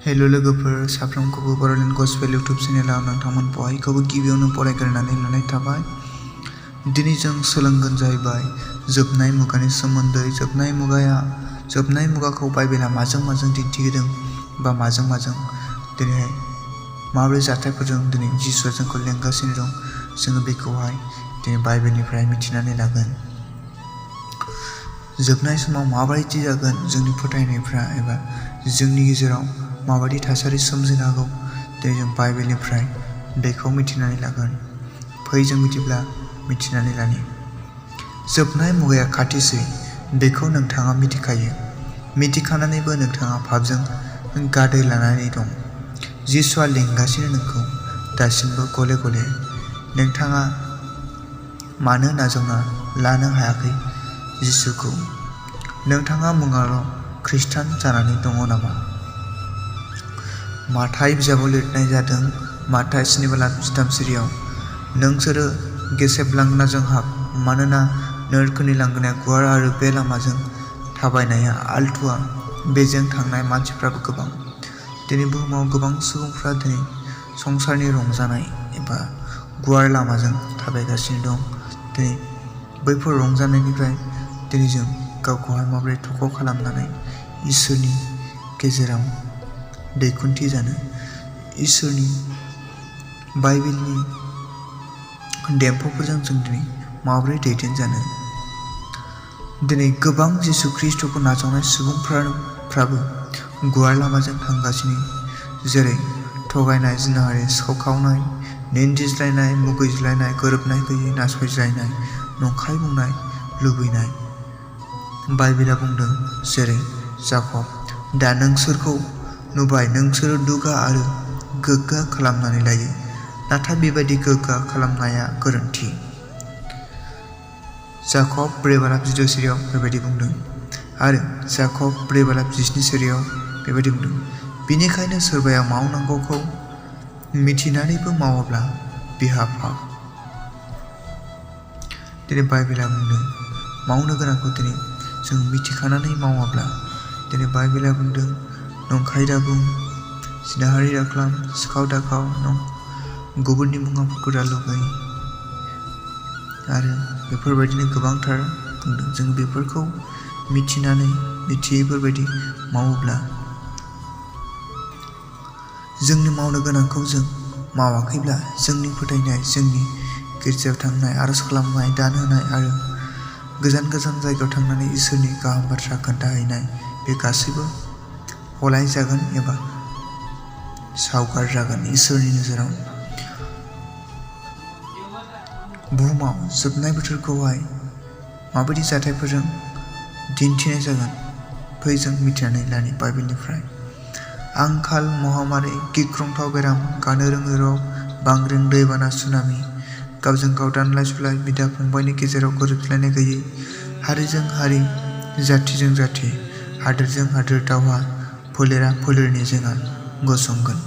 Hello लोगोफोर, साफ्रोमखौबो Bodoland gospel YouTube चेनेलाव नोंथांमोन बयखौबो गिबियावनो फरायग्रोनानै लानाय थाबाय। दिनै जों सोलोंगोन जाहैबाय जोबनाय मुगानि सोमोन्दै। जोबनाय मुगाखौ बाइबेला माजों दिन्थिहोदों बा माजों दिनैहाय माबोरै जाथायफोरजों दिनै जिसुआ जोंखौ लेंगासिनो दं, जोङो बेखौहाय दिनै बाइबेलनिफ्राय मिथिनानै लागोन। जोबनाय समाव माबायदि जागोन जोंनि फोथायनायफ्रा एबा जोंनि गेजेराव माबायदि थासारि सोमजिनो हागौ, दिनै जों बाइबेलनिफ्राय बेखौ मिथिनानै लागोन। फै जों बिदिब्ला मिथिनानै लानि। जोबनाय मुगाया खाथिसै, बेखौ नोंथाङा मिथिखायो। मिथिखानानैबो नोंथाङा पापजों गादै लानानै दं। जिसुआ लिंगासिनो नोंखौ दासिमबो गले गले। नोंथाङा मानो नाजावना लानो हायाखै जिसुखौ? नोंथाङा मुङाल' खृष्टान जानानै दङ नामा? माथाइ बिजाबाव लिरनाय जादों, माथाइ 7:13 नोंसोरो गेसेब लांगोनाजों हाब, मानोना नोरखोनि लांगोनाया गुवार आरो बे लामाजों थाबायनाया आलथुवा, बेजों थांनाय मानसिफ्राबो गोबां। दिनै बुहुमाव गोबां सुबुंफ्रा दिनै संसारनि रंजानाय एबा गुवार लामाजों थाबायगासिनो दं। दिनै बैफोर रंजानायनिफ्राय दिनै जों गावखौहाय माबोरै थख' खालामनानै इसोरनि गेजेराव दैखुन्थि जानो, इसोरनि बाइबेलनि देम्फोरजों जों दिनै माबोरै दैदेनजानो। दिनै गोबां जिसु ख्रिस्ट'खौ नाजावनाय सुबुंफ्राबो गुवार लामाजों थांगासिनो, जेरै थगायनाय, जिनाहारि, सिखाव खावनाय, निन्दिज्लायनाय, मुगैज्लायनाय, गोरोबनाय गैयै, नासयज्लायनाय, नंखाय बुंनाय, लुबैनाय। बाइबेला बुंदों, जेरै जाकब, दा नोंसोरखौ नुबाय, नोंसोरो दुगा आरो गोग्गा खालामनानै लायो, नाथाय बेबायदि गोग्गा खालामनाया गोरोन्थि। जाकब 4:14 बेबायदि बुंदों आरो जाकब 4:17 बेबायदि बुंदों। बेनिखायनो सोरबाया मावनांगौखौ मिथिनानैबो मावाब्ला बिहा पाप। दिनै बाइबेला बुंदों मावनो गोनांखौ दिनै जों मिथिखानानै मावाब्ला, दिनै बाइबेला बुंदों नंखाय दाबुं, जिनाहारि दाखालाम, सिखाव दाखाव, गुबुननि मुवाफोरखौ दा लुगै आरो बेफोरबायदिनो गोबांथार बुंदों। जों बेफोरखौ मिथिनानै मिथियैफोरबायदि मावोब्ला, जोंनि मावनो गोनांखौ जों मावाखैब्ला, जोंनि फोथायनाय, जोंनि गिर्जायाव थांनाय, आरज खालामनाय, दान होनाय आरो गोजान जायगायाव थांनानै इसोरनि गाहाम बाथ्रा खोन्थाहैनाय, बे गासैबो हलाय जागोन एबा सावगार जागोन इसोरनि नोजोराव। बुहुमाव जोबनाय बोथोरखौहाय माबायदि जाथायफोरजों दिन्थिनाय जागोन, फै जों मिथिनानै लानि बाइबेलनिफ्राय। आंखाल, महामारि, गिख्रंथाव बेराम, गानो रोङै रग, बांग्रिं, दैबाना, सुनामि, गावजों गाव दानलाय सुलाय, बिदा फंबायनि गेजेराव गोरोबलायनाय गैयै, हारिजों हारि, जाथिजों जाथि, हादोरजों हादोर दावहा, फोलेरा फोलेरनि जेंना गसंगोन।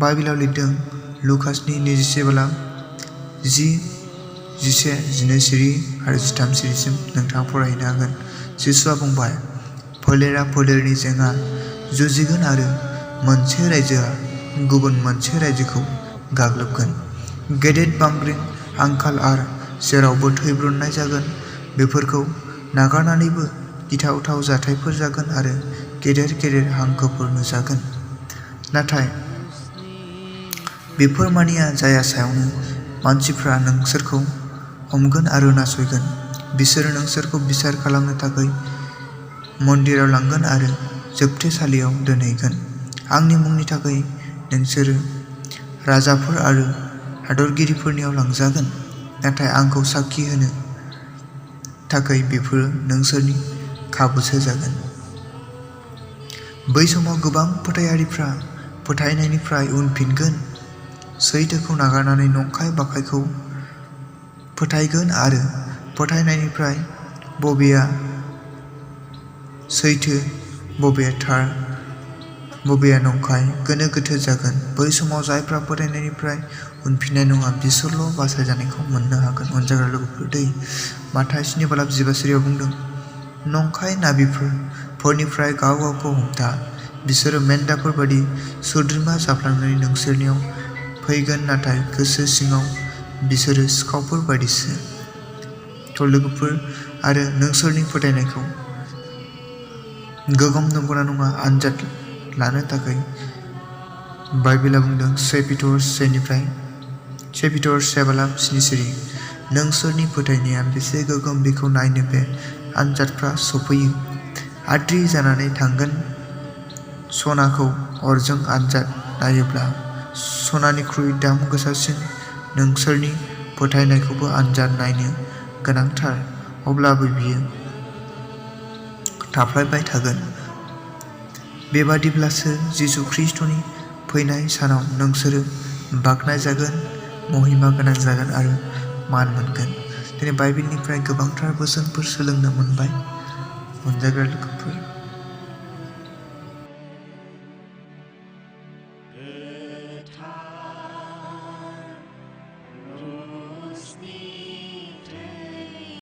बाइबेलाव लिरदों, लुकासनि 21:10-11 सिरि आरो 13 सिरिसिम नोंथाङा फरायहैनो हागोन। जिसुआ बुंबाय, फोलेरा फोलेरनि जेंना जुजिगोन आरो मोनसे रायजोआ गुबुन मोनसे रायजोखौ गाग्लोबगोन। गेदेर बांग्रिं, आंखाल आरो जेरावबो थैब्रनाय जागोन। बेफोरखौ नागारनानैबो गिथावथाव जाथायफोर जागोन आरो गेदेर हांखोफोर नुजागोन। नाथाय बेफोर मानिया जाया सायावनो मानसिफ्रा नोंसोरखौ हमगोन आरो नासयगोन। बिसोरो नोंसोरखौ बिसार खालामनो थाखाय मन्दिराव लांगोन आरो जोबथेसालियाव दोनहैगोन। आंनि मुंनि थाखाय नोंसोरो राजाफोर आरो हादरगिरिफोरनियाव लांजागोन, नाथाय आंखौ साखि होनो थाखाय बेफोरो नोंसोरनि खाबुसो जागोन। बै समाव गोबां फोथायारिफ्रा फोथायनायनिफ्राय उनफिनगोन, सैथोखौ नागारनानै नंखाय बाखायखौ फोथायगोन आरो फोथायनायनिफ्राय बबेया सैथो, बबेया थार, बबेया नंखाय गोनो गोथो जागोन। बै समाव जायफ्रा फोथायनायनिफ्राय उनफिननाय नङा, बिसोरल' बासायजानायखौ मोननो हागोन। अनजाग्रा लोगोफोर, माथाइ 7:15 बुंदों, नंखाय नाबिफोरनिफ्राय गाव गावखौ हमथा, बिसोरो मेन्दाफोर बायदि सोद्रोमा जाफ्लांनानै नोंसोरनियाव फैगोन, नाथाय गोसो सिङाव बिसोरो सिखावफोर बायदिसो। लोगोफोर, आरो नोंसोरनि फोथायनायखौ गोगोम नंगौना नङा आनजाद लानो थाखाय बाइबेला बुंदों 2 पिटर 7:7 नोंसोरनि फोथायनाया बेसे गोगोम बेखौ नायनो बे आनजादफ्रा सफैयो। आद्रि जानानै थांगोन। सनाखौ अरजों आनजाद नायोब्ला सनानिख्रुइ दाम गोसासिन। नोंसोरनि फोथायनायखौबो आनजाद नायनो गोनांथार, अब्लाबो बियो थाफ्लायबाय थागोन। बेबादिब्लासो जिसु ख्रीष्टनि फैनाय सानाव नोंसोरो बाख्नायजागोन, महिमा गोनां जागोन आरो मान मोनगोन। दिनै बाइबेलनिफ्राय गोबांथार बोसोनफोर सोलोंनो मोनबाय। अनजाग्रा लोगोफोर,